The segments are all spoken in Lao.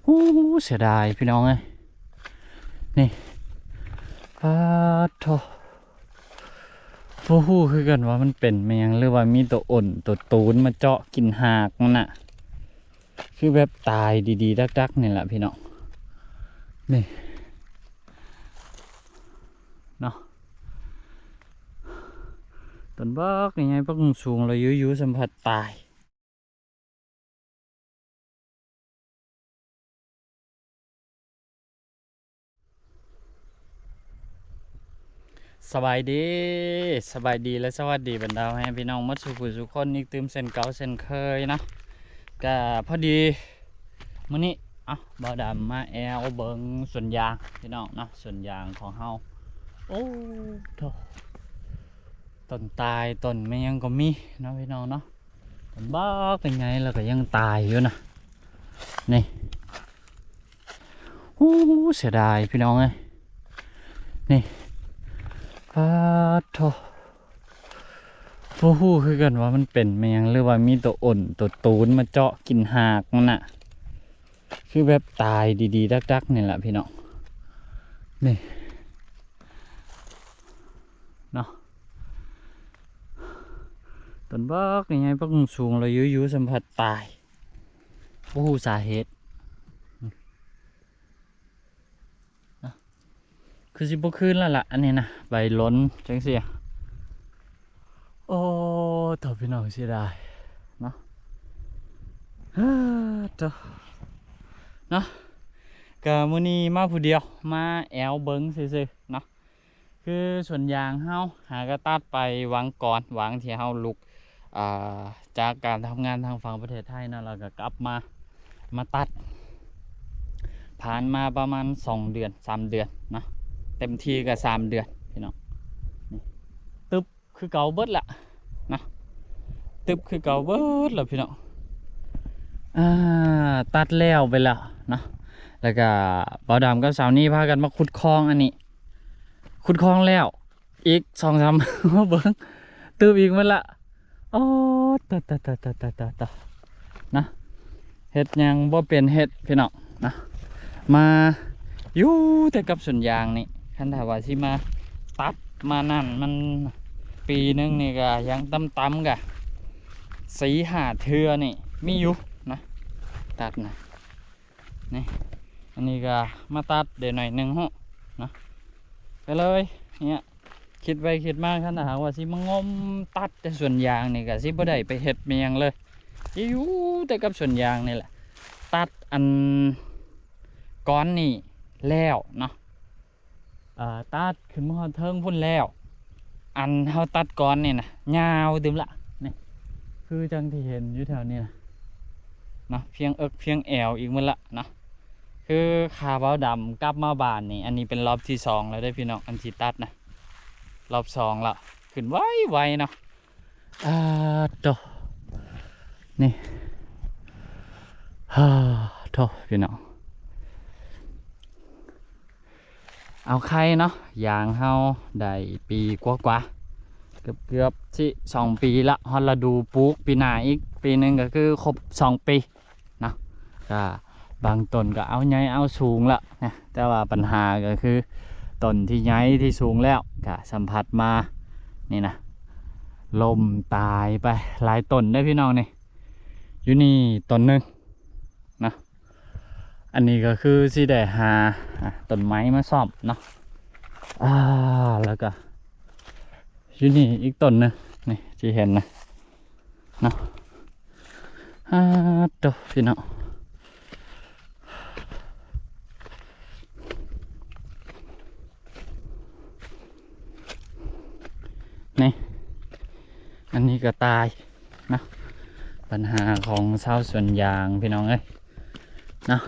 ອູ້ ເສຍດາຍພີ່ນ້ອງເອີຍ ນີ້ ປາດໂທ້ ບໍ່ຮູ້ຄືກັນວ່າມັນເປັນແມ່ນຫຍັງ ຫຼືວ່າມີໂຕອົນໂຕຕູນມາເຈາະກິນຮາກມັນນະ ຄືແບບຕາຍດີໆດັກໆນີ້ລະພີ່ນ້ອງ ນີ້ເນາະ ຕົ້ນບັກໃຫຍ່ໆ ບັກສູງໆ ແລ້ວຢູ່ໆ ສຳພັດຕາຍ. ສະບາຍດີ ສະບາຍດີ ແລະ ສະຫວັດດີບັນດາພໍ່ແມ່ພີ່ນ້ອງໝົດສູ່ຜູ້ສູ່ຄົນອີກຕື່ມເຊັ່ນເກົ່າເຊັ່ນເຄີຍເນາະ ກະພໍດີມື້ນີ້ ເອົ້າ ບ່າວດຳມາແອວເບິ່ງສວນຢາງພີ່ນ້ອງເນາະ ສວນຢາງຂອງເຮົາ ໂອ້ໂທ້ ຕົ້ນຕາຍ ຕົ້ນແມ່ນຫຍັງກໍມີເນາະພີ່ນ້ອງເນາະ. ເປັນບັກເປັນໃຫຍ່ແລ້ວກໍຍັງຕາຍຢູ່ນະ ນີ້ ໂອ້ ເສຍດາຍພີ່ນ້ອງເອີຍ ນີ້ ປາດໂທ້ ບໍ່ຮູ້ຄືກັນວ່າມັນເປັນແມ່ນຫຍັງ ຫຼືວ່າມີໂຕອົນໂຕຕູນມາເຈາະກິນຮາກມັນນະ ຄືແບບຕາຍດີໆດັກໆນີ້ລະພີ່ນ້ອງ ນີ້ ເນາະ ຕົ້ນບັກໃຫຍ່ໆ ບັກສູງໆ ແລ້ວຢູ່ໆ ສຳພັດຕາຍ ບໍ່ຮູ້ສາເຫດ ເນາະ ຄືຊິບໍ່ຄືນແລ້ວລະ ອັນນີ້ນະ ໃບຫຼົ່ນຈັ່ງຊີ້ ໂອ້ ໂທ້ ພີ່ນ້ອງ ເສຍດາຍເນາະ ເອີ ໂທ້ ເນາະ ກະມື້ນີ້ມາຜູ້ດຽວ ມາແອວເບິ່ງຊື່ໆເນາະ ຄືສວນຢາງເຮົາຫາກະຕັດໄປຫວ່າງກ່ອນ ຫວ່າງທີ່ເຮົາລຸກ ອ່າ ຈາກການທຳງານທາງຝັ່ງປະເທດໄທເນາະ ແລ້ວກະກັບມາ ມາຕັດ ຜ່ານມາປະມານສອງເດືອນ ສາມເດືອນເນາະ ເຕັມທີ່ກະສາມເດືອນພີ່ນ້ອງ ນີ້ ຕຶບ ຄືເກົ່າເບິດລະນະ ຕຶບຄືເກົ່າເບິດລະພີ່ນ້ອງ ອ່າ ຕັດແລ້ວໄປແລ້ວເນາະ ແລ້ວກະບ່າວດຳກັບສາວນີ້ພາກັນມາຂຸດຄອງອັນນີ້ ຂຸດຄອງແລ້ວອີກສອງສາມ ເບິ່ງ ຕື່ມອີກໝົດລະ ໂອ້ ຕາຍໆໆໆ ນະ ເຮັດຫຍັງບໍ່ເປັນເຮັດພີ່ນ້ອງນະ ມາຢູ່ແຕ່ກັບສວນຢາງນີ້ ຄັນຖ້າວ່າຊິມາຕັດມານັ້ນ ມັນປີໜຶ່ງນີ້ກະຢ່າງຕ່ຳໆກະສີ່ຫ້າເທື່ອນີ້ມີຢູ່ນະ ຕັດນະ ນີ້ ອັນນີ້ກະມາຕັດໄດ້ໜ້ອຍໜຶ່ງເນາະ ກະເລີຍເນຍ ຄິດໄປຄິດມາ ຄັນຖ້າຫາກວ່າຊິມາງົມຕັດແຕ່ສວນຢາງນີ້ ກະຊິບໍ່ໄດ້ໄປເຮັດແມ່ນຫຍັງເລີຍ ຊິຢູ່ແຕ່ກັບສວນຢາງນີ້ແຫຼະ ຕັດອັນກອນນີ້ແລ້ວເນາະ ເອີ ຕັດຂຶ້ນມາຮອດເທິງພຸ້ນແລ້ວ ອັນເຮົາຕັດກອນນີ້ນະ ຍາວຕື່ມລະ ນີ້ ຄືຈັ່ງທີ່ເຫັນຢູ່ແຖວນີ້ນະ ເນາະ ພຽງເອິກພຽງແອວອີກໝົດລະເນາະ ຄືຂ້າບ່າວດຳກັບມາບ້ານນີ້ ອັນນີ້ເປັນລອບທີສອງແລ້ວເດີພີ່ນ້ອງ ອັນທີ່ຕັດນະ ລອບສອງລະ ຂຶ້ນໄວໆເນາະ ອ່າ ໂຕ ນີ້ ຮາ ໂທ ພີ່ນ້ອງ ເອົາໄຂ່ເນາະ ຢາງເຮົາໄດ້ປີກວ່າໆ ເກືອບໆຊິສອງປີລະ ຮອດລະດູປູກ ປີໜ້າອີກປີໜຶ່ງກະຄືຄົບສອງປີເນາະ ກະບາງຕົ້ນກະເອົາໃຫຍ່ເອົາສູງລະນະ ແຕ່ວ່າບັນຫາກະຄືຕົ້ນທີ່ໃຫຍ່ທີ່ສູງແລ້ວກະສຳພັດມາ ນີ້ນະ ລົ້ມຕາຍໄປຫຼາຍຕົ້ນເດີພີ່ນ້ອງ ນີ້ ຢູ່ນີ້ຕົ້ນໜຶ່ງນະ ອັນນີ້ກະຄືຊິໄດ້ຫາ ອ່າ ຕົ້ນໄມ້ມາສ້ອມເນາະ ອ່າ ແລ້ວກະຢູ່ນີ້ອີກຕົ້ນໜຶ່ງ ນີ້ທີ່ເຫັນນະເນາະ ອ່າ ໂຕ ພີ່ນ້ອງ ນີ້ ອັນນີ້ກະຕາຍເນາະ ບັນຫາຂອງຊາວສວນຢາງພີ່ນ້ອງເອີຍ ເນາະ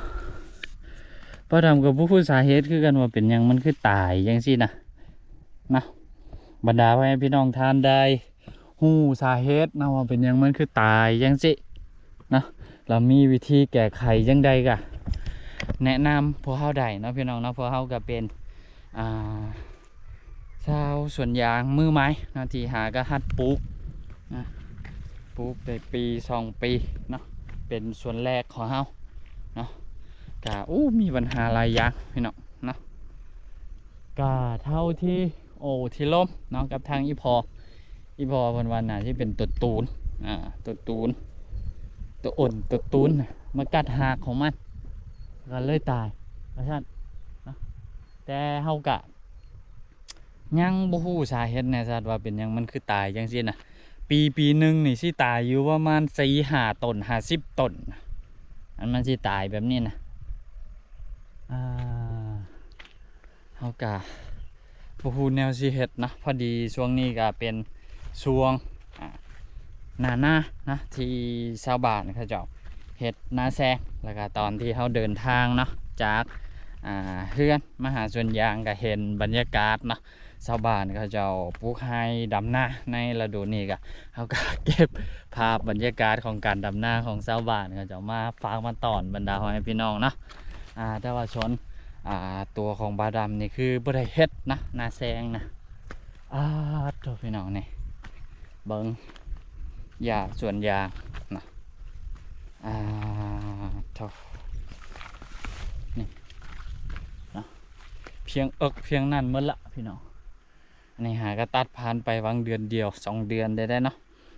ບ່າວດຳກະບໍ່ຮູ້ສາເຫດຄືກັນວ່າເປັນຫຍັງມັນຄືຕາຍຈັ່ງຊີ້ນະ ເນາະ ບັນດາພໍ່ແມ່ພີ່ນ້ອງທ່ານໃດຮູ້ສາເຫດເນາະ ວ່າເປັນຫຍັງມັນຄືຕາຍຈັ່ງຊີ້ເນາະ ແລ້ວມີວິທີແກ້ໄຂຈັ່ງໃດກະແນະນຳພວກເຮົາໄດ້ເນາະ ພີ່ນ້ອງເນາະ ພວກເຮົາກະເປັນ ອ່າ ຊາວສວນຢາງມືໃໝ່ເນາະ ທີ່ຫາກະຫັດປູກນະ ປູກໄດ້ປີສອງປີເນາະ ເປັນສວນແລກຂອງເຮົາເນາະ ກ ກະ ໂອ້ ມີບັນຫາຫຼາຍຢ່າງພີ່ນ້ອງເນາະ. ກະເທົ່າທີ່ໂອ້ທີ່ລົມເນາະ ກັບທາງອີ່ພໍ່ ອີ່ພໍ່ເພິ່ນວ່າໜ້າຊິເປັນຕົວຕູນ ອ່າ ຕົວຕູນ ຕົວອົນ ຕົວຕູນນະ ມາກັດຮາກຂອງມັນ ກໍເລີຍຕາຍວ່າຊັ້ນເນາະ. ແຕ່ເຮົາກະ ຍັງບໍ່ຮູ້ສາເຫດແນ່ຊັດວ່າເປັນຫຍັງມັນຄືຕາຍຈັ່ງຊີ້ນະ. ປີ ປີໜຶ່ງນີ້ຊິຕາຍຢູ່ປະມານສີ່ຫ້າຕົນ ຫ້າສິບຕົນ ອັນມັນຊິຕາຍແບບນີ້ນະ. ອ່າ ເຮົາກະບໍ່ຮູ້ແນວຊິເຮັດເນາະ. ພໍດີຊ່ວງນີ້ກະເປັນຊ່ວງ ອ່າ ໜ້ານາເນາະ ທີ່ຊາວບ້ານເຂົາເຈົ້າເຮັດນາແຊງ. ແລ້ວກະຕອນທີ່ເຮົາເດີນທາງເນາະ ຈາກ ອ່າ ເຮືອນມາຫາສວນຢາງ ກະເຫັນບັນຍາກາດເນາະ ຊາວບ້ານເຂົາເຈົ້າປູກໄຮ່ດຳນາໃນລະດູນີ້. ກະ ເຮົາກະເກັບພາບບັນຍາກາດຂອງການດຳນາຂອງຊາວບ້ານເຂົາເຈົ້າມາຝາກມາຕ້ອນບັນດາພໍ່ແມ່ພີ່ນ້ອງເນາະ. ອ່າ ແຕ່ວ່າສ່ວນ ອ່າ ຕົວຂອງບ່າວດຳນີ້ຄືບໍ່ໄດ້ເຮັດນະ ນາແຊງນະ. ອາໂທ້ ພີ່ນ້ອງ ນີ້ເບິ່ງຫຍ້າສວນຢາງນະ. ອາໂທ້ ນີ້ເນາະ ພຽງເອິກພຽງນັ້ນໝົດລະພີ່ນ້ອງ. ອັນນີ້ຫາກະຕັດຜ່ານໄປຫວ່າງເດືອນດຽວສອງເດືອນໄດ້ ໄດ້ເນາະ.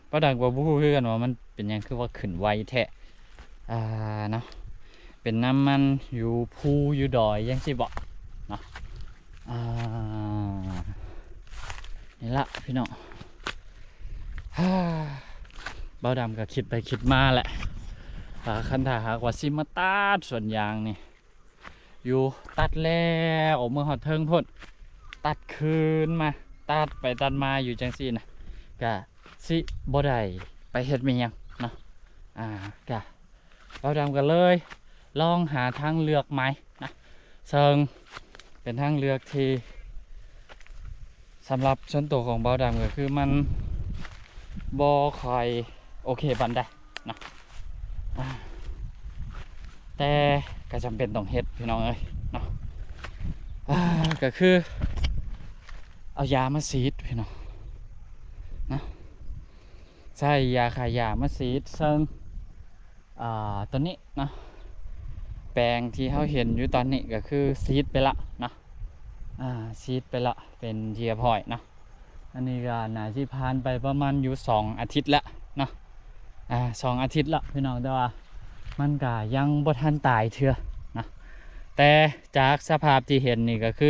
ບ່າວດຳກໍບໍ່ຮູ້ຄືກັນວ່າມັນເປັນຫຍັງຄືວ່າຂຶ້ນໄວແທ້ ອ່າ ເນາະ. ເປັນນ້ຳມັນຢູ່ພູຢູ່ດອຍຈັ່ງຊີ້ບໍເນາະ. ອ່າ ນີ້ລະພີ່ນ້ອງ ບ່າວດຳກໍຄິດໄປຄິດມາແຫຼະ ວ່າຄັນຖ້າຫາກວ່າຊິມາຕັດສວນຢາງນີ້ ຢູ່ ຕັດແລ້ວເມື່ອຮອດເທິງພຸ້ນ ຕັດຄືນມາ ຕັດໄປຕັດມາຢູ່ຈັ່ງຊີ້ນະ ກະຊິບໍ່ໄດ້ໄປເຮັດແມ່ນຫຍັງເນາະ. ອາ ກະ ບ່າວດຳກໍເລີຍລອງຫາທາງເລືອກໃໝ່ນະ ເຊິ່ງເປັນທາງເລືອກທີ່ ສຳລັບສ່ວນຕົວຂອງບ່າວດຳກໍຄືມັນບໍ່ຄ່ອຍໂອເຄປານໃດເນາະ ອ່າ ແຕ່ກໍຈຳເປັນຕ້ອງເຮັດພີ່ນ້ອງເອີຍເນາະ. ອ່າ ກໍຄືເອົາຢາມາສີດພີ່ນ້ອງເນາະ ໃຊ້ຢາຂ້າຫຍ້າມາສີດ ເຊິ່ງ ອ່າ ຕອນນີ້ເນາະ ແປງທີ່ເຮົາເຫັນຢູ່ຕອນນີ້ກໍຄືສີດໄປລະເນາະ ອ່າ ສີດໄປລະເປັນທີ່ຮຽບຮ້ອຍເນາະ. ອັນນີ້ກໍໜ້າຊິຜ່ານໄປປະມານຢູ່ສອງອາທິດລະເນາະ ອ່າ ສອງອາທິດລະພີ່ນ້ອງ ແຕ່ວ່າມັນກໍຍັງບໍ່ທັນຕາຍເທື່ອເນາະ. ແຕ່ຈາກສະພາບທີ່ເຫັນນີ້ກໍຄື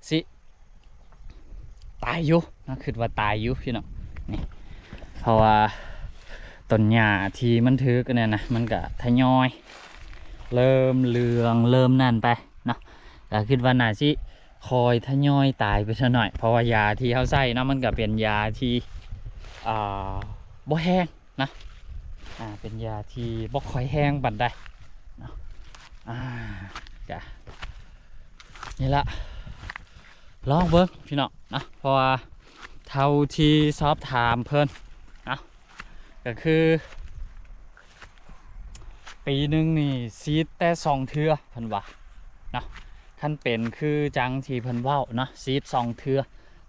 ຊິ ຕາຍຢູ່ນະ ຄິດວ່າຕາຍຢູ່ພີ່ນ້ອງ ນີ້ ເພາະວ່າຕົ້ນຫຍ້າທີ່ມັນຖືກອັນນັ້ນນະ ມັນກະທະຍອຍເລີ່ມເຫຼືອງເລີ່ມນັ້ນໄປເນາະ ກະຄິດວ່າໜ້າຊິຄ່ອຍທະຍອຍຕາຍໄປຊະໜ້ອຍ ເພາະວ່າຢາທີ່ເຮົາໃຊ້ເນາະ ມັນກະເປັນຢາທີ່ ອ່າ ບໍ່ແຮງ ນະ ອ່າ ເປັນຢາທີ່ບໍ່ຄ່ອຍແຮງປານໃດເນາະ ອ່າ ກະ ນີ້ລະ ລອງເບິ່ງພີ່ນ້ອງເນາະ ເພາະວ່າເທົ່າທີ່ສອບຖາມເພິ່ນເນາະ ກໍຄືປີໜຶ່ງນີ້ສີດແຕ່ສອງເທື່ອເພິ່ນວ່າເນາະ. ຄັນເປັນຄືຈັ່ງທີ່ເພິ່ນເວົ້າເນາະ ສີດສອງເທື່ອ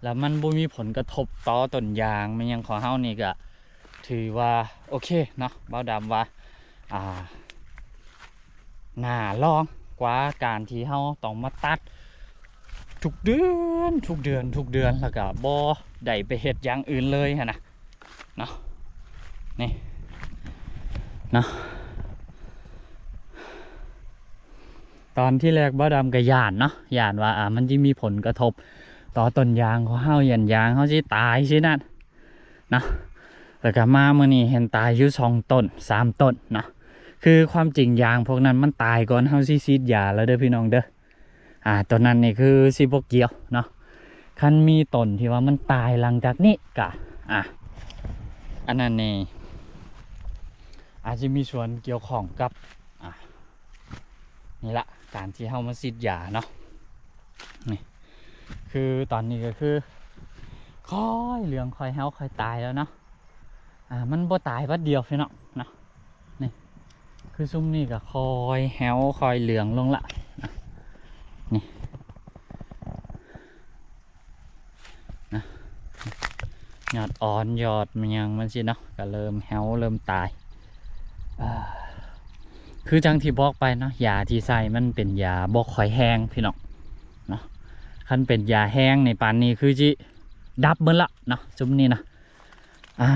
ແລ້ວມັນບໍ່ມີຜົນກະທົບຕໍ່ຕົ້ນຢາງແມ່ນຫຍັງຂອງເຮົານີ້ ກະ ຖືວ່າໂອເຄເນາະ ບ່າວດຳວ່າ ອ່າ ໜ້າລອງກວ່າການທີ່ເຮົາຕ້ອງມາຕັດທຸກເດືອນ ທຸກເດືອນ ທຸກເດືອນ ແລ້ວກະບໍ່ໄດ້ໄປເຮັດຢ່າງອື່ນເລີຍຫັ້ນນະເນາະ. ນີ້ເນາະ ຕອນທີແລກບ່າວດຳກະຢ້ານເນາະ ຢ້ານວ່າ ອ່າ ມັນຊິມີຜົນກະທົບຕໍ່ຕົ້ນຢາງຂອງເຮົາ ຢ້ານຢາງເຮົາຊິຕາຍຊີ້ນັ້ນ ເນາະ ແລ້ວກະມາມື້ນີ້ເຫັນຕາຍຢູ່ສອງຕົ້ນສາມຕົ້ນເນາະ. ຄືຄວາມຈິງຢາງພວກນັ້ນມັນຕາຍກ່ອນເຮົາຊິສີດຢາແລ້ວເດີພີ່ນ້ອງເດີ. ອ່າ ໂຕນັ້ນນີ້ຄືຊິບໍ່ກ່ຽວເນາະ. ຄັນມີຕົ້ນທີ່ວ່າມັນຕາຍຫຼັງຈາກນີ້ກະ ອ່າ ອັນນັ້ນນີ້ອາດຈະມີສ່ວນກ່ຽວຂ້ອງກັບ ອ່າ ນີ້ລະ ການທີ່ເຮົາມາສີດຢາເນາະ. ນີ້ ຄືຕອນນີ້ກໍຄືຄ່ອຍເຫຼືອງ ຄ່ອຍເຫົ່າ ຄ່ອຍຕາຍແລ້ວເນາະ. ອ່າ ມັນບໍ່ຕາຍບັດດຽວພີ່ນ້ອງເນາະ. ນີ້ ຄືຊຸມນີ້ກໍຄ່ອຍເຫົ່າ ຄ່ອຍເຫຼືອງລົງລະ. ນີ້ ນະ ຍອດອ່ອນ ຍອດມັນຫຍັງມັນຊີ້ເນາະ ກໍເລີ່ມເຫົ່າ ເລີ່ມຕາຍ. ອ່າ ເ ຄືຈັ່ງທີ່ບອກໄປເນາະ ຢາທີ່ໃສ່ມັນເປັນຢາບໍ່ຄ່ອຍແຮງພີ່ນ້ອງເນາະ. ຄັນເປັນຢາແຮງນີ້ ປານນີ້ຄືຊິດັບເບິດລະເນາະ ຊຸມນີ້ນະ. ອ່າ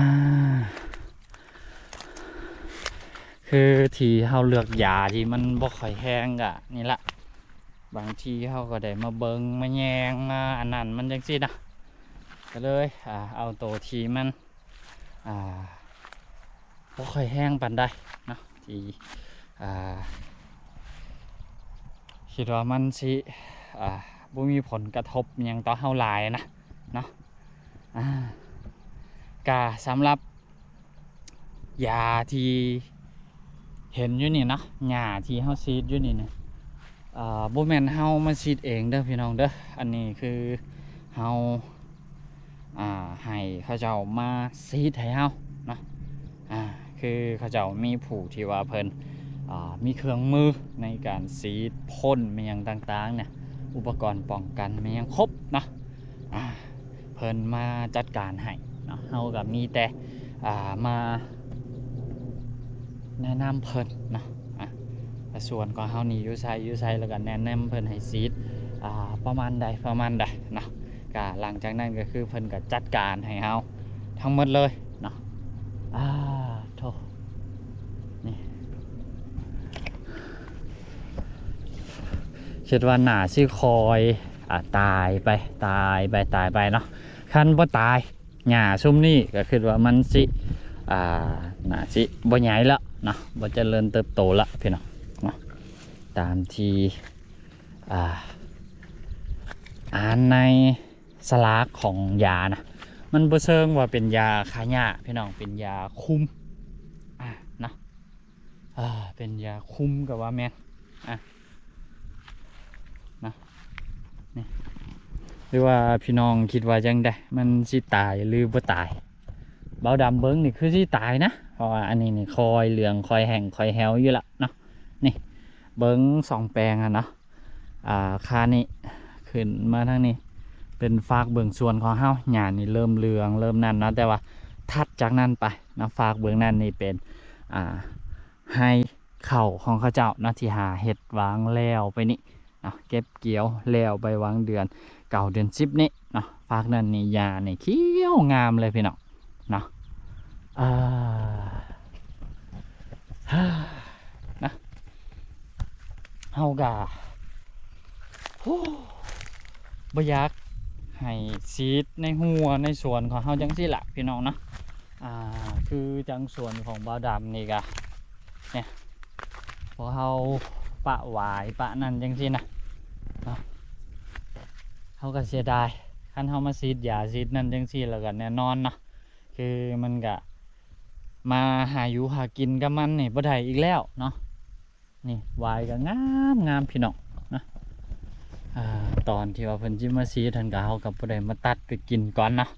ຄືທີ່ເຮົາເລືອກຢາທີ່ມັນບໍ່ຄ່ອຍແຮງກະນີ້ລະ ບາງທີເຮົາກໍໄດ້ມາເບິ່ງມາແຍງມາອັນນັ້ນມັນຈັ່ງຊີ້ນະ ກໍເລີຍ ອ່າ ເອົາໂຕທີ່ມັນ ອ່າ ບໍ່ຄ່ອຍແຮງປານໃດເນາະ ທີ່ ອ່າ ຄິດວ່າມັນຊິ ອ່າ ບໍ່ມີຜົນກະທົບຫຍັງຕໍ່ເຮົາຫຼາຍນະເນາະ. ອ່າ ກະສຳລັບຢາທີ່ເຫັນຢູ່ນີ້ເນາະ ຫຍ້າທີ່ເຮົາສີດຢູ່ນີ້ນະ ເອີ ບໍ່ແມ່ນເຮົາມາສີດເອງເດີພີ່ນ້ອງເດີ. ອັນນີ້ຄືເຮົາ ອ່າ ໃຫ້ເຂົາເຈົ້າມາສີດໃຫ້ເຮົາເນາະ. ອ່າ ຄືເຂົາເຈົ້າມີຜູ້ທີ່ວ່າເພິ່ນ ອ່າ ມີເຄື່ອງມືໃນການສີດພົ່ນແມ່ນຫຍັງຕ່າງໆ ເນຍ ອຸປະກອນປ້ອງກັນແມ່ນຫຍັງຄົບເນາະ. ອ່າ ເພິ່ນມາຈັດການໃຫ້ເນາະ ເຮົາກໍມີແຕ່ ອ່າ ມາແນະນຳເພິ່ນເນາະ. ອ່າ ສວນຂອງເຮົານີ້ຢູ່ໃສ ຢູ່ໃສ ແລ້ວກໍແນະນຳເພິ່ນໃຫ້ສີດ ອ່າ ປະມານໃດ ປະມານໃດເນາະ. ກະຫຼັງຈາກນັ້ນກໍຄືເພິ່ນກໍຈັດການໃຫ້ເຮົາທັງໝົດເລີຍເນາະ. ອ່າ ໂທ້ ນີ້ ຄິດວ່າໜ້າຊິຄ່ອຍ ອ່າ ຕາຍໄປ ຕາຍໄປ ຕາຍໄປເນາະ. ຄັນບໍ່ຕາຍ ຫຍ້າຊຸມນີ້ກໍຄິດວ່າມັນຊິ ອ່າ ໜ້າຊິບໍ່ໃຫຍ່ລະເນາະ ບໍ່ຈະເລີນເຕີບໂຕລະພີ່ນ້ອງເນາະ. ຕາມທີ່ ອ່າ ອ່ານໃນສະຫຼາກຂອງຢານະ ມັນບໍ່ເຊີງວ່າເປັນຢາຂ້າຫຍ້າພີ່ນ້ອງ ເປັນຢາຄຸມ ອ່າ ເນາະ. ອ່າ ເປັນຢາຄຸມກໍວ່າແມ່ນ ອ່າ ນະ ນີ້ ຫຼືວ່າພີ່ນ້ອງຄິດວ່າຈັ່ງໃດ ມັນຊິຕາຍຫຼືບໍ່ຕາຍ? ບ່າວດຳເບິ່ງນີ້ຄືຊິຕາຍນະ ເພາະວ່າອັນນີ້ນີ້ຄ່ອຍເຫຼືອງ ຄ່ອຍແຫ້ງ ຄ່ອຍແຫ້ວຢູ່ລະເນາະ. ນີ້ ເບິ່ງສອງແປງຫັ້ນເນາະ ອ່າ ຄານີ້ຂຶ້ນມາທາງນີ້ ເປັນຟາກເບື້ອງສວນຂອງເຮົາ ຫຍ້ານີ້ເລີ່ມເຫຼືອງ ເລີ່ມນັ້ນເນາະ. ແຕ່ວ່າຖັດຈາກນັ້ນໄປເນາະ ຟາກເບື້ອງນັ້ນນີ້ເປັນ ອ່າ ໄຮ່ເຂົ້າຂອງເຂົາເຈົ້າເນາະ ທີ່ຫາເຮັດວາງແລ້ວໄປນີ້ເນາະ ເກັບກ່ຽວແລ້ວໄປວາງເດືອນເກົ້າ ເດືອນສິບນີ້ເນາະ. ຟາກນັ້ນນີ້ຫຍ້ານີ້ຂຽວງາມເລີຍພີ່ນ້ອງເນາະ. ອ່າ ນະ ເຮົາກະ ໂອ້ ບໍ່ຢາກໃຫ້ສີດໃນຮົ້ວໃນສວນຂອງເຮົາຈັ່ງຊີ້ລະພີ່ນ້ອງເນາະ. ອ່າ ຄືຈັ່ງສວນຂອງບ່າວດຳນີ້ກະ ເນຍ ພວກເຮົາປະຫວາຍປະນັ້ນຈັ່ງຊີ້ນະເນາະ ເຮົາກໍເສຍດາຍ. ຄັນເຮົາມາສີດຢາສີດນັ້ນຈັ່ງຊີ້ ແລ້ວກໍແນ່ນອນເນາະ ຄືມັນກະມາຫາຢູ່ຫາກິນກັບມັນນີ້ບໍ່ໄດ້ອີກແລ້ວເນາະ. ນີ້ຫວາຍກໍງາມໆ ພີ່ນ້ອງນະ. ອ່າ ຕອນທີ່ວ່າເພິ່ນຊິມາສີດຫັ້ນ ກໍເຮົາກໍບໍ່ໄດ້ມາຕັດໄປກິນກ່ອນເນາະ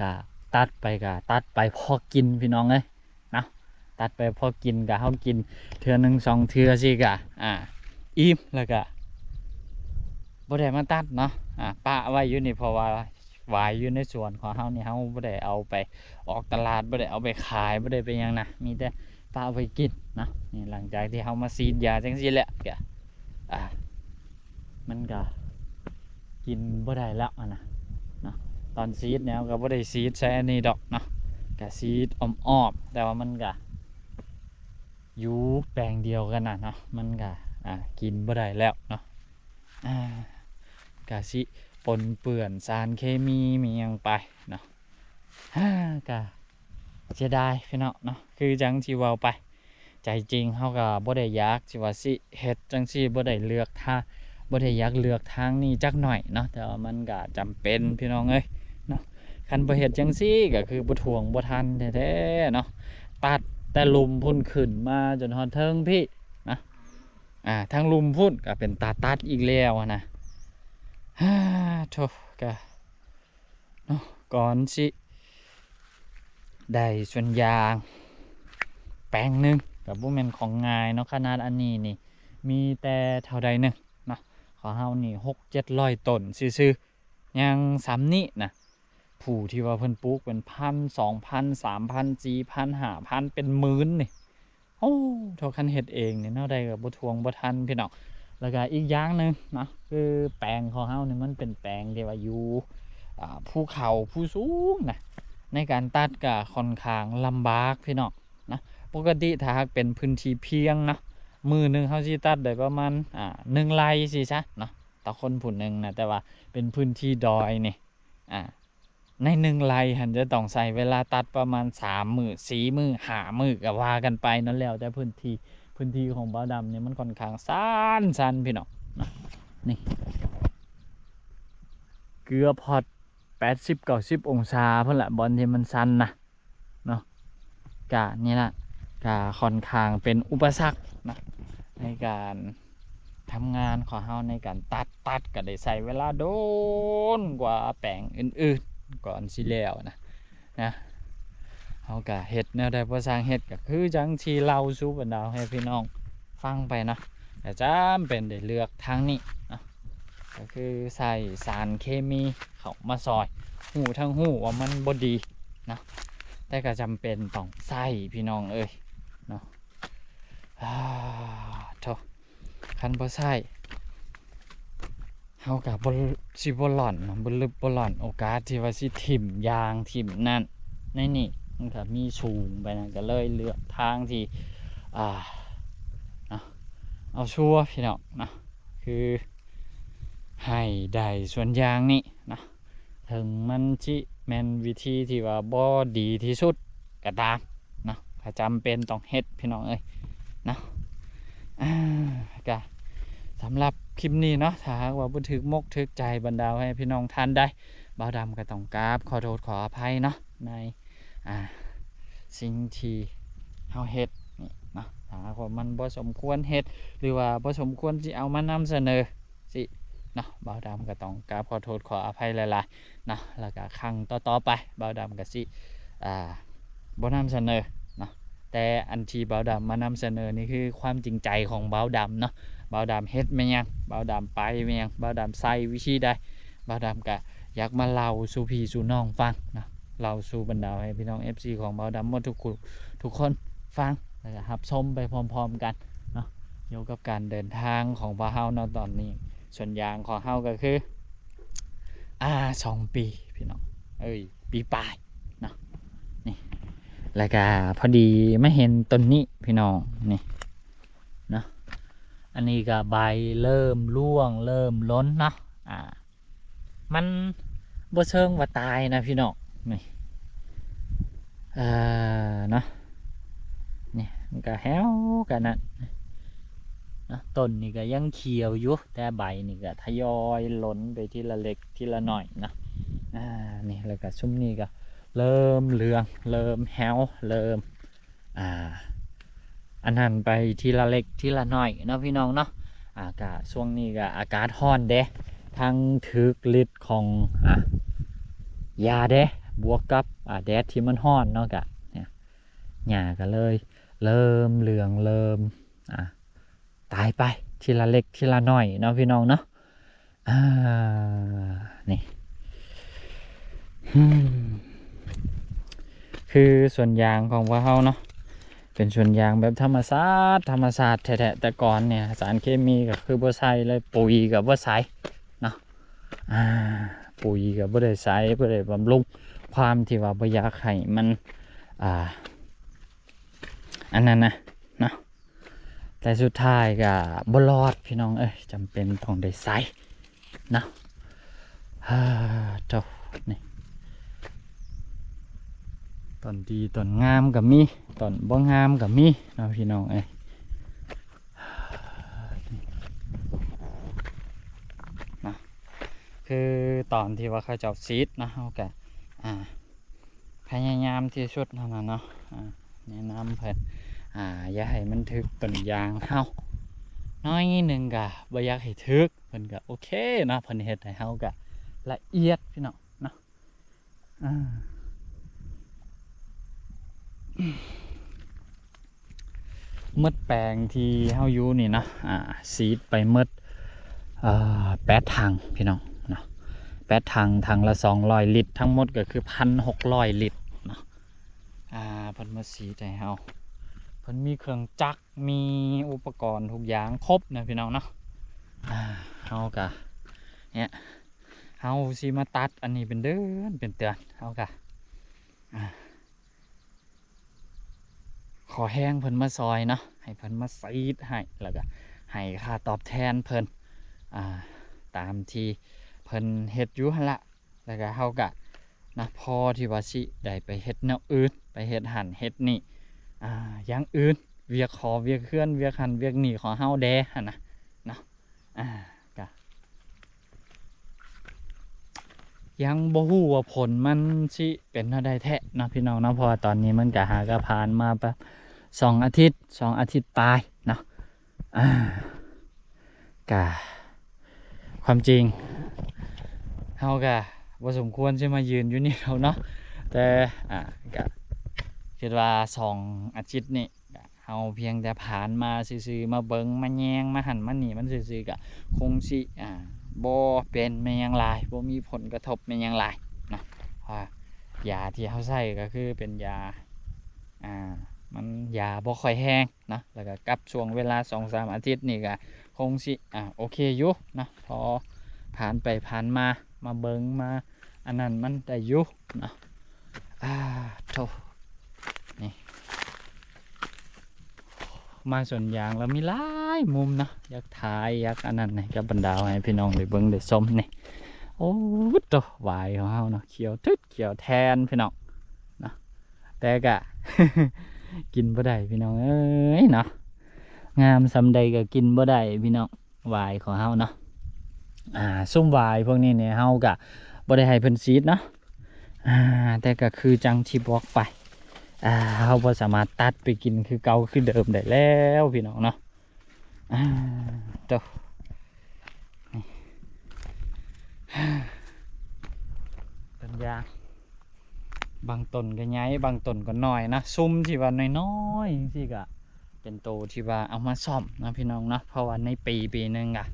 ກໍຕັດໄປ ກໍຕັດໄປພໍກິນພີ່ນ້ອງເອີຍເນາະ. ຕັດໄປພໍກິນ ກໍເຮົາກິນເທື່ອໜຶ່ງສອງເທື່ອຊີ້ ກໍ ອ່າ ອີ່ມ ແລ້ວກໍບໍ່ໄດ້ມາຕັດເນາະ. ອ່າ ປະໄວ້ຢູ່ນີ້ ເພາະວ່າຫວາຍຢູ່ໃນສວນຂອງເຮົານີ້ ເຮົາບໍ່ໄດ້ເອົາໄປອອກຕະຫຼາດ ບໍ່ໄດ້ເອົາໄປຂາຍ ບໍ່ໄດ້ໄປຫຍັງນະ ມີແຕ່ປະໄວ້ກິນເນາະ. ນີ້ ຫຼັງຈາກທີ່ເຮົາມາສີດຢາຈັ່ງຊີ້ແລ້ວ ກໍ ອ່າ ມັນກະກິນບໍ່ໄດ້ແລ້ວຫັ້ນນະເນາະ. ຕອນສີດແນວກໍບໍ່ໄດ້ສີດໃສ່ອັນນີ້ດອກເນາະ ກະສີດອ້ອມໆ ແຕ່ວ່າມັນກະຢູ່ແປງດຽວກັນນະເນາະ ມັນກະ ອ່າ ກິນບໍ່ໄດ້ແລ້ວເນາະ. ອ່າ ກະຊິປົນເປື້ອນສານເຄມີມີຫຍັງໄປເນາະ. ກະເສຍດາຍພີ່ນ້ອງເນາະ ຄືຈັ່ງທີ່ເວົ້າໄປ ໃຈຈິງເຮົາກໍບໍ່ໄດ້ຢາກຊິວ່າຊິເຮັດຈັ່ງຊີ້ ບໍ່ໄດ້ເລືອກທາງ ບໍ່ໄດ້ຢາກເລືອກທາງນີ້ຈັກໜ້ອຍເນາະ ແຕ່ວ່າມັນກໍຈຳເປັນພີ່ນ້ອງເອີຍເນາະ. ຄັນບໍ່ເຮັດຈັ່ງຊີ້ກໍຄືບໍ່ຖ້ວງບໍ່ທັນແທ້ໆເນາະ ຕັດແຕ່ລຸ່ມພຸ້ນຂຶ້ນມາຈົນຮອດເທິງພີ້ນະ. ອ່າ ທາງລຸ່ມພຸ້ນກໍເປັນຕາຕັດອີກແລ້ວນະ. ໂທ້ ກະ ເນາະ ກ່ອນຊິໄດ້ສວນຢາງແປງໜຶ່ງ ກໍບໍ່ແມ່ນຂອງງ່າຍເນາະ. ຂະໜາດອັນນີ້ນີ້ມີແຕ່ເທົ່າໃດໜຶ່ງເນາະ ຂອງເຮົານີ້ຫົກເຈັດຮ້ອຍຕົ້ນຊື່ໆ ຍັງສ່ຳນີ້ນະ. ຜູ້ທີ່ວ່າເພິ່ນປູກເປັນພັນ ສອງພັນ ສາມພັນ ສີ່ພັນ ຫ້າພັນ ເປັນໝື່ນນີ້ ໂອ້ ຖ້າຄັນເຮັດເອງນີ້ແນວໃດກໍບໍ່ທ່ວງບໍ່ທັນພີ່ນ້ອງ. ແລ້ວກໍອີກຢ່າງໜຶ່ງເນາະ ຄືແປງຂອງເຮົານີ້ມັນເປັນແປງທີ່ວ່າຢູ່ ອ່າ ພູເຂົາພູສູງນະ ໃນການຕັດກໍຄ່ອນຂ້າງລຳບາກພີ່ນ້ອງນະ. ປົກກະຕິຖ້າຫາກເປັນພື້ນທີ່ພຽງເນາະ ມື້ໜຶ່ງເຮົາຊິຕັດໄດ້ປະມານ ອ່າ ໜຶ່ງໄຮ່ຊີ້ຊະເນາະ ຕໍ່ຄົນຜູ້ໜຶ່ງນະ. ແຕ່ວ່າເປັນພື້ນທີ່ດອຍນີ້ ອ່າ ໃນໜຶ່ງໄຮ່ຫັ້ນຈະຕ້ອງໃຊ້ເວລາຕັດປະມານສາມມື້ ສີ່ມື້ ຫ້າມື້ ກໍວ່າກັນໄປເນາະ ແລ້ວແຕ່ພື້ນທີ່. ພື້ນທີ່ຂອງບ່າວດຳນີ້ມັນຄ່ອນຂ້າງຊັນໆ ພີ່ນ້ອງນະ ນີ້ ເກືອບຮອດແປດສິບເກົ້າສິບອົງສາພຸ້ນລະ ບ່ອນທີ່ມັນຊັນນະເນາະ. ກະນີ້ລະ ກະຄ່ອນຂ້າງເປັນອຸປະສັກນະ ໃນການ ທຳງານຂອງເຮົາໃນການຕັດ ຕັດກໍໄດ້ໃຊ້ເວລາດົນກວ່າແປງອື່ນໆ ກ່ອນຊິແລ້ວນະ ນະ. ເຮົາກໍເຮັດແນວໃດບໍ່ຊ່າງເຮັດ ກໍຄືຈັ່ງທີ່ເລົ່າສູ່ບັນດາໃຫ້ພີ່ນ້ອງຟັງໄປນະ ກໍຈຳເປັນໄດ້ເລືອກທາງນີ້ນະ ກໍຄືໃຊ້ສານເຄມີເຂົ້າມາຊ່ອຍ. ຮູ້ທັງຮູ້ວ່າມັນບໍ່ດີນະ ແຕ່ກໍຈຳເປັນຕ້ອງໃຊ້ ພີ່ນ້ອງເອີຍເນາະ. ອາ ໂທ້ ຄັນບໍ່ໃຊ້ ເຮົາກໍບໍ່ ຊິບໍ່ລ່ອນເນາະ ບໍ່ລຶບບໍ່ລ່ອນ. ໂອກາດທີ່ວ່າຊິຖິ້ມຢາງ ຖິ້ມນັ້ນໃນນີ້ ມັນກໍມີສູງໄປນະ ກໍເລີຍເລືອກທາງທີ່ ອ່າ ເນາະ ເອົາຊົ່ວ ພີ່ນ້ອງເນາະ ຄືໃຫ້ໄດ້ສວນຢາງນີ້ເນາະ. ເຖິງມັນຊິແມ່ນວິທີທີ່ວ່າບໍ່ດີທີ່ສຸດກໍຕາມເນາະ ກໍຈຳເປັນຕ້ອງເຮັດ ພີ່ນ້ອງເອີຍເນາະ. ອາ ກະສຳລັບຄລິບນີ້ເນາະ ຖ້າຫາກວ່າບໍ່ຖືກມົກຖືກໃຈບັນດາໃຫ້ພີ່ນ້ອງທ່ານໃດ ບ່າວດຳກໍຕ້ອງກາບຂໍໂທດຂໍອະໄພເນາະ ໃນ ອ່າ ສິ່ງທີ່ເຮົາເຮັດນີ້ເນາະ. ຖ້າຫາກວ່າມັນບໍ່ສົມຄວນເຮັດ ຫຼືວ່າບໍ່ສົມຄວນຊິເອົາມານຳສະເໜີ ຊິເນາະ ບ່າວດຳກໍຕ້ອງກາບຂໍໂທດຂໍອະໄພຫຼາຍໆເນາະ. ແລ້ວກໍຄັ້ງຕໍ່ໆໄປ ບ່າວດຳກໍຊິ ອ່າ ບໍ່ນຳສະເໜີເນາະ. ແຕ່ອັນທີ່ບ່າວດຳມານຳສະເໜີນີ້ ຄືຄວາມຈິງໃຈຂອງບ່າວດຳເນາະ. ບ່າວດຳເຮັດແມ່ນຫຍັງ ບ່າວດຳໄປແມ່ນຫຍັງ ບ່າວດຳໃຊ້ວິທີໃດ ບ່າວດຳກໍຢາກມາເລົ່າສູ່ພີ່ສູ່ນ້ອງຟັງເນາະ. ເລົ່າສູ່ບັນດາໃຫ້ພີ່ນ້ອງເອັຟຊີຂອງບ່າວດຳໝົດທຸກ ທຸກຄົນຟັງ ແລ້ວກໍຮັບຊົມໄປພ້ອມໆກັນເນາະ ກ່ຽວກັບການເດີນທາງຂອງພວກເຮົາເນາະ. ຕອນນີ້ສວນຢາງຂອງເຮົາກໍຄື ອ່າ ສອງປີ ພີ່ນ້ອງເອີຍ ປີປາຍເນາະ ນີ້. ແລ້ວກໍພໍດີມາເຫັນຕົ້ນນີ້ ພີ່ນ້ອງ ນີ້ເນາະ. ອັນນີ້ກໍໃບເລີ່ມລ່ວງ ເລີ່ມຫຼົ່ນເນາະ ອ່າ ມັນບໍ່ເຊີງວ່າຕາຍນະ ພີ່ນ້ອງ ນີ້ ເອີ ເນາະ. ນີ້ມັນກໍແຫ້ວກັນນະເນາະ ຕົ້ນນີ້ກໍຍັງຂຽວຢູ່ ແຕ່ໃບນີ້ກໍທະຍອຍຫຼົ່ນໄປທີລະເລັກທີລະໜ້ອຍເນາະ. ອ່າ ນີ້ ແລ້ວກໍຊຸມນີ້ກໍເລີ່ມເຫຼືອງ ເລີ່ມແຫ້ວ ເລີ່ມ ອ່າ ອັນນັ້ນໄປທີລະເລັກທີລະໜ້ອຍເນາະ ພີ່ນ້ອງເນາະ. ອາກາດຊ່ວງນີ້ກໍອາກາດຮ້ອນເດ້ ທັງຖືກລິດຂອງ ອາ ຢາເດ້ ບວກກັບ ອາ ແດດທີ່ມັນຮ້ອນເນາະ ກະ ຫຍ້າກໍເລີຍເລີ່ມເຫຼືອງ ເລີ່ມ ອາ ຕາຍໄປທີລະເລັກທີລະໜ້ອຍເນາະ ພີ່ນ້ອງເນາະ. ອ່າ ນີ້ ຄືສວນຢາງຂອງພວກເຮົາເນາະ ເປັນສວນຢາງແບບທຳມະຊາດ ທຳມະຊາດແທ້ໆ. ແຕ່ກ່ອນນີ້ສານເຄມີກໍຄືບໍ່ໃສ່ເລີຍ ປຸ໋ຍກໍບໍ່ໃສ່ເນາະ ອ່າ ປຸ໋ຍກໍບໍ່ໄດ້ໃສ່ ບໍ່ໄດ້ບຳລຸງ ຄວາມທີ່ວ່າບໍ່ຢາກໃຫ້ມັນ ອ່າ ອັນນັ້ນນະເນາະ. ແຕ່ສຸດທ້າຍກໍບໍ່ລອດ ພີ່ນ້ອງເອີຍ ຈຳເປັນຕ້ອງໄດ້ໃສ່ເນາະ. ເອີ ໂທ້ ນີ້ ຕົ້ນດີຕົ້ນງາມກໍມີ ຕົ້ນບໍ່ງາມກໍມີເນາະ ພີ່ນ້ອງເອີຍເນາະ. ຄືຕອນທີ່ວ່າເຂົາເຈົ້າສີດເນາະ ເຮົາກໍ ອ່າ ພະຍາຍາມທີ່ສຸດຫັ້ນນະເນາະ ອ່າ ແນະນຳເພິ່ນ ອ່າ ຢ່າໃຫ້ມັນຖືກຕົ້ນຢາງເຮົາ ໜ້ອຍໜຶ່ງກໍບໍ່ຢາກໃຫ້ຖືກ ເພິ່ນກໍໂອເຄເນາະ ເພິ່ນເຮັດໃຫ້ເຮົາກໍລະອຽດ ພີ່ນ້ອງເນາະ. ອ່າ ໝົດແປງທີ່ເຮົາຢູ່ນີ້ເນາະ ອ່າ ສີດໄປໝົດ ເອີ່ ແປດຖັງ ພີ່ນ້ອງເນາະ ແປດຖັງ ຖັງລະສອງຮ້ອຍລິດ ທັງໝົດກໍຄືພັນຫົກຮ້ອຍລິດເນາະ. ອ່າ ເພິ່ນມາສີດໃຫ້ເຮົາ ເພິ່ນມີເຄື່ອງຈັກ ມີອຸປະກອນທຸກຢ່າງຄົບນະພີ່ນ້ອງເນາະ. ອ່າ ເຮົາກະ ເນຍ ເຮົາຊິມາຕັດອັນນີ້ເປັນເດືອນເປັນເດືອນ ເຮົາກະ ອ່າ ຂໍແຮງເພິ່ນມາຊ່ອຍເນາະ ໃຫ້ເພິ່ນມາສີດໃຫ້ ແລ້ວກະໃຫ້ຄ່າຕອບແທນເພິ່ນ ອ່າ ຕາມທີ່ເພິ່ນເຮັດຢູ່ຫັ້ນລະ. ແລ້ວກະເຮົາກະນະ ພໍທີ່ວ່າຊິໄດ້ໄປເຮັດແນວອື່ນ ໄປເຮັດຫັ້ນເຮັດນີ້ ອ່າ ຢ່າງອື່ນ ວຽກຫໍວຽກເຮືອນ ວຽກຫັ້ນວຽກນີ້ຂອງເຮົາແດ່ຫັ້ນນະເນາະ. ອ່າ ກະຍັງບໍ່ຮູ້ວ່າຜົນມັນຊິເປັນແນວໃດແທ້ເນາະພີ່ນ້ອງເນາະ ເພາະວ່າຕອນນີ້ມັນກະຫາກະຜ່ານມາປະ ສອງອາທິດ ສອງອາທິດປາຍເນາະ. ອ່າ ກະ ຄວາມຈິງເຮົາກະບໍ່ສົມຄວນຊິມາຢືນຢູ່ນີ້ດອກເນາະ ແຕ່ ອ່າ ກະຄິດວ່າສອງອາທິດນີ້ ກະເຮົາພຽງແຕ່ຜ່ານມາຊື່ໆ ມາເບິ່ງມາແຍງມາຫັ້ນມານີ້ມັນຊື່ໆ ກະຄົງຊິ ອ່າ ບໍ່ເປັນແມ່ນຫຍັງຫຼາຍ ບໍ່ມີຜົນກະທົບແມ່ນຫຍັງຫຼາຍເນາະ ເພາະວ່າຢາທີ່ເຮົາໃຊ້ກະຄືເປັນຢາ ອ່າ ມັນຢາບໍ່ຄ່ອຍແຮງເນາະ ແລ້ວກະກັບຊ່ວງເວລາສອງສາມອາທິດນີ້ກະຄົງຊິ ອ່າ ໂອເຄຢູ່ເນາະ ພໍຜ່ານໄປຜ່ານມາ ມາເບິ່ງມາອັນນັ້ນມັນໄດ້ຢູ່ເນາະ. ອ່າ ໂທ້ ນີ້ ມາສວນຢາງແລ້ວມີຫຼາຍມຸມເນາະ ຢາກຖ່າຍ ຢາກອັນນັ້ນໃຫ້ກັບບັນດາ ໃຫ້ພີ່ນ້ອງໄດ້ເບິ່ງໄດ້ຊົມນີ້. ໂອ້ ໂທ້ ຫວາຍຂອງເຮົາເນາະ ຂຽວທຶດຂຽວແທນພີ່ນ້ອງເນາະ ແຕ່ກະ ກິນບໍ່ໄດ້ພີ່ນ້ອງເອີຍເນາະ ງາມສ່ຳໃດກະກິນບໍ່ໄດ້ພີ່ນ້ອງ ຫວາຍຂອງເຮົາເນາະ. ອ່າ ຊຸມຫວາຍພວກນີ້ນີ້ເຮົາກະບໍ່ໄດ້ໃຫ້ເພິ່ນສີດເນາະ ອ່າ ແຕ່ກະຄືຈັ່ງທີ່ບອກໄປ ອ່າ ເຮົາບໍ່ສາມາດຕັດໄປກິນຄືເກົ່າຄືເດີມໄດ້ແລ້ວພີ່ນ້ອງເນາະ. ອ່າ ໂຕ ນີ້ ເປັນຢ່າງ ບາງຕົ້ນກໍໃຫຍ່ ບາງຕົ້ນກໍນ້ອຍນະ ຊຸມທີ່ວ່ານ້ອຍໆຈັ່ງຊີ້ກໍເປັນໂຕທີ່ວ່າເອົາມາສ້ອມນະພີ່ນ້ອງເນາະ ເພາະວ່າໃນປີ ປີໜຶ່ງກະ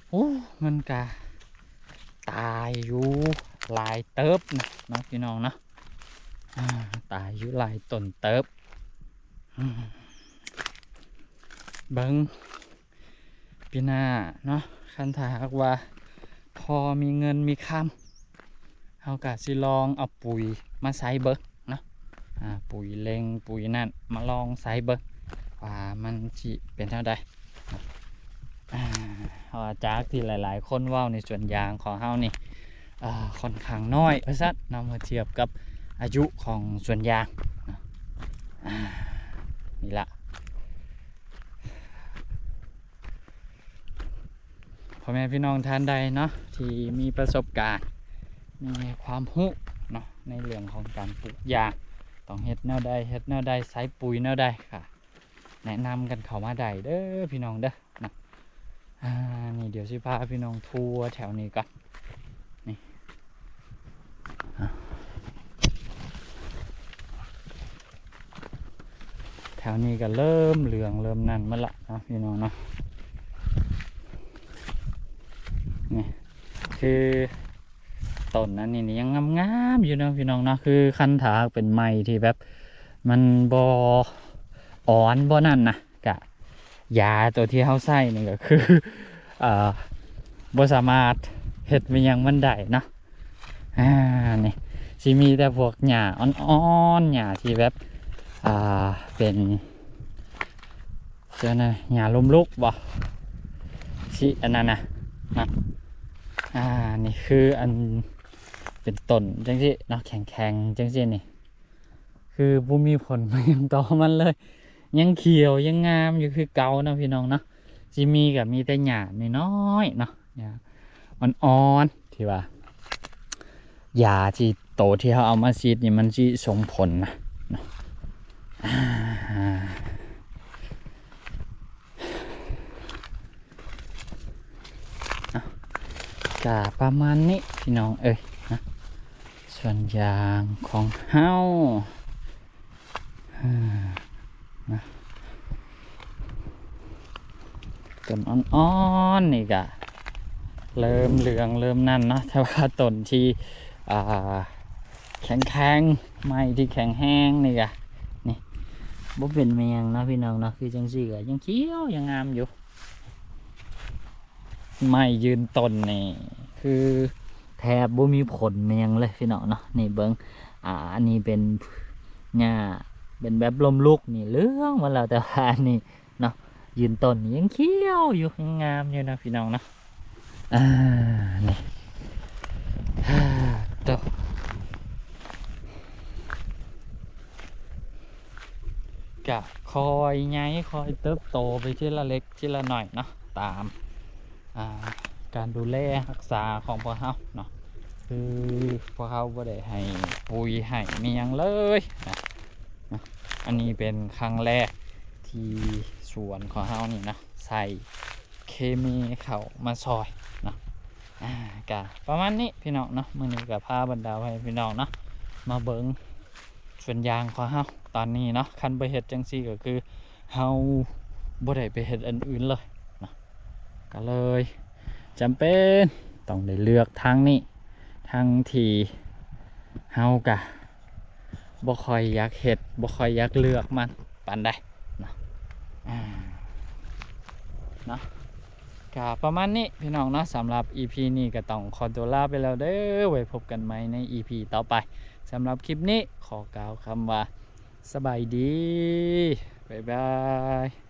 ໂອ້ ມັນກະຕາຍຢູ່ຫຼາຍເຕີບນະເນາະ ພີ່ນ້ອງເນາະ ອ່າ ຕາຍຢູ່ຫຼາຍຕົ້ນເຕີບ. ອືມ ເບິ່ງ ປີໜ້າເນາະ ຄັນຖ້າຫາກວ່າພໍມີເງິນມີຄຳ ເຮົາກະຊິລອງເອົາປຸຍມາໃສ່ເບິ່ງເນາະ ອ່າ ປຸຍເລັ່ງ ປຸຍນັ້ນ ມາລອງໃສ່ເບິ່ງວ່າມັນຊິເປັນແນວໃດ. ອ່າ ເພາະວ່າຈາກທີ່ຫຼາຍໆຄົນເວົ້າໃນສວນຢາງຂອງເຮົານີ້ ອ່າ ຂ້ອນຂ້າງນ້ອຍວ່າຊັ້ນເນາະ ເມື່ອທຽບກັບອາຍຸຂອງສວນຢາງເນາະ. ອ່າ ນີ້ລະ ພໍ່ແມ່ພີ່ນ້ອງທ່ານໃດເນາະ ທີ່ມີປະສົບການ ມີຄວາມຮູ້ເນາະ ໃນເລື່ອງຂອງການປູກຢາງ ຕ້ອງເຮັດແນວໃດ ເຮັດແນວໃດ ໃສ່ປຸຍແນວໃດ ກະແນະນຳກັນເຂົ້າມາໄດ້ເດີພີ່ນ້ອງເດີເນາະ. ອ່າ ນີ້ດຽວຊິພາພີ່ນ້ອງທົວແຖວນີ້ກ່ອນ ນີ້ ແຖວນີ້ກໍເລີ່ມເຫຼືອງເລີ່ມນັ້ນໝົດລະເນາະ ພີ່ນ້ອງເນາະ. ນີ້ຄືຕົ້ນອັນນີ້ນີ້ຍັງງາມໆຢູ່ເນາະ ພີ່ນ້ອງເນາະ. ຄືຄັນຖ້າຫາກເປັນໄມ້ທີ່ແບບມັນບໍ່ອ່ອນບໍ່ນັ້ນນະ ກະຢາໂຕທີ່ເຮົາໃຊ້ນີ້ກໍຄື ເອີ ບໍ່ສາມາດເຮັດອີ່ຫຍັງມັນໄດ້ເນາະ. ອ່າ ນີ້ຊິມີແຕ່ພວກຫຍ້າອ່ອນໆ ຫຍ້າທີ່ແບບ ອ່າ ເປັນເຊິ່ນນະ ຫຍ້າລົ້ມລຸກບໍ່ ຊິອັນນັ້ນນະ ນະ. ອ່າ ນີ້ຄືອັນເປັນຕົ້ນຈັ່ງຊີ້ເນາະ ແຂງໆ ຈັ່ງຊີ້ນີ້ ຄືບໍ່ມີຜົນມາຫຍັງຕໍ່ມັນເລີຍ ຍັງຂຽວຍັງງາມຢູ່ຄືເກົ່າເນາະ ພີ່ນ້ອງເນາະ. ຊິມີກໍມີແຕ່ຫຍ້ານ້ອຍໆເນາະ ຫຍ້າອ່ອນໆ ທີ່ວ່າຢາທີ່ໂຕທີ່ເຮົາເອົາມາສີດນີ້ມັນຊິສົ່ງຜົນນະເນາະ. ອ່າ ເນາະ ກະປະມານນີ້ພີ່ນ້ອງເອີຍເນາະ ສວນຢາງຂອງເຮົາ ເນາະ. ຕົ້ນອ່ອນໆນີ້ກະເລີ່ມເຫຼືອງເລີ່ມນັ້ນເນາະ ແຕ່ວ່າຕົ້ນທີ່ ອ່າ ແຂງໆ ໄມ້ທີ່ແຂງແຮງນີ້ກະ ນີ້ ບໍ່ເປັນແມງເນາະພີ່ນ້ອງເນາະ ຄືຈັ່ງຊີ້ກໍຍັງຂຽວຍັງງາມຢູ່. ໄມ້ຢືນຕົ້ນນີ້ຄືແທບບໍ່ມີຜົນແມ່ນຫຍັງເລີຍພີ່ນ້ອງເນາະ. ນີ້ເບິ່ງ ອ່າ ອັນນີ້ເປັນຫຍ້າ ເປັນແບບລົ້ມລຸກນີ້ເຫຼືອງໝົດແລ້ວ ແຕ່ວ່າອັນນີ້ເນາະ ຢືນຕົ້ນນີ້ຍັງຂຽວຢູ່ ຍັງງາມຢູ່ເນາະພີ່ນ້ອງເນາະ. ອ່າ ນີ້ ໂຕ ກະຄ່ອຍໃຫຍ່ຄ່ອຍເຕີບໂຕໄປທີລະເລັກທີລະໜ້ອຍເນາະ ຕາມ ອ່າ ການດູແລຮັກສາຂອງພວກເຮົາເນາະ. ຄືພວກເຮົາບໍ່ໄດ້ໃຫ້ປຸ໋ຍໃຫ້ມີຫຍັງເລີຍນະ ເນາະ. ອັນນີ້ເປັນຄັ້ງແລກທີ່ສວນຂອງເຮົານີ້ນະ ໃສ່ເຄມີເຂົ້າມາຊ່ອຍເນາະ. ອ່າ ກະປະມານນີ້ພີ່ນ້ອງເນາະ. ມື້ນີ້ກະພາບັນດາພໍ່ແມ່ພີ່ນ້ອງເນາະ ມາເບິ່ງສວນຢາງຂອງເຮົາຕອນນີ້ເນາະ. ຄັນບໍ່ເຮັດຈັ່ງຊີ້ກໍຄືເຮົາບໍ່ໄດ້ໄປເຮັດອັນອື່ນເລີຍເນາະ. ກໍເລີຍຈຳເປັນຕ້ອງໄດ້ເລືອກທາງນີ້ ທັງທີ່ເຮົາກະບໍ່ຄ່ອຍຢາກເຮັດ ບໍ່ຄ່ອຍຢາກເລືອກມັນປານໃດເນາະ. ອ່າ ເນາະ ກະປະມານນີ້ພີ່ນ້ອງເນາະ. ສຳລັບອີພີນີ້ກໍຕ້ອງຂໍຕົວລາໄປແລ້ວເດີ້ ໄວ້ພົບກັນໃໝ່ໃນອີພີຕໍ່ໄປ. ສຳລັບຄລິບນີ້ຂໍກ່າວຄຳວ່າ ສະບາຍດີ ບາຍບາຍ.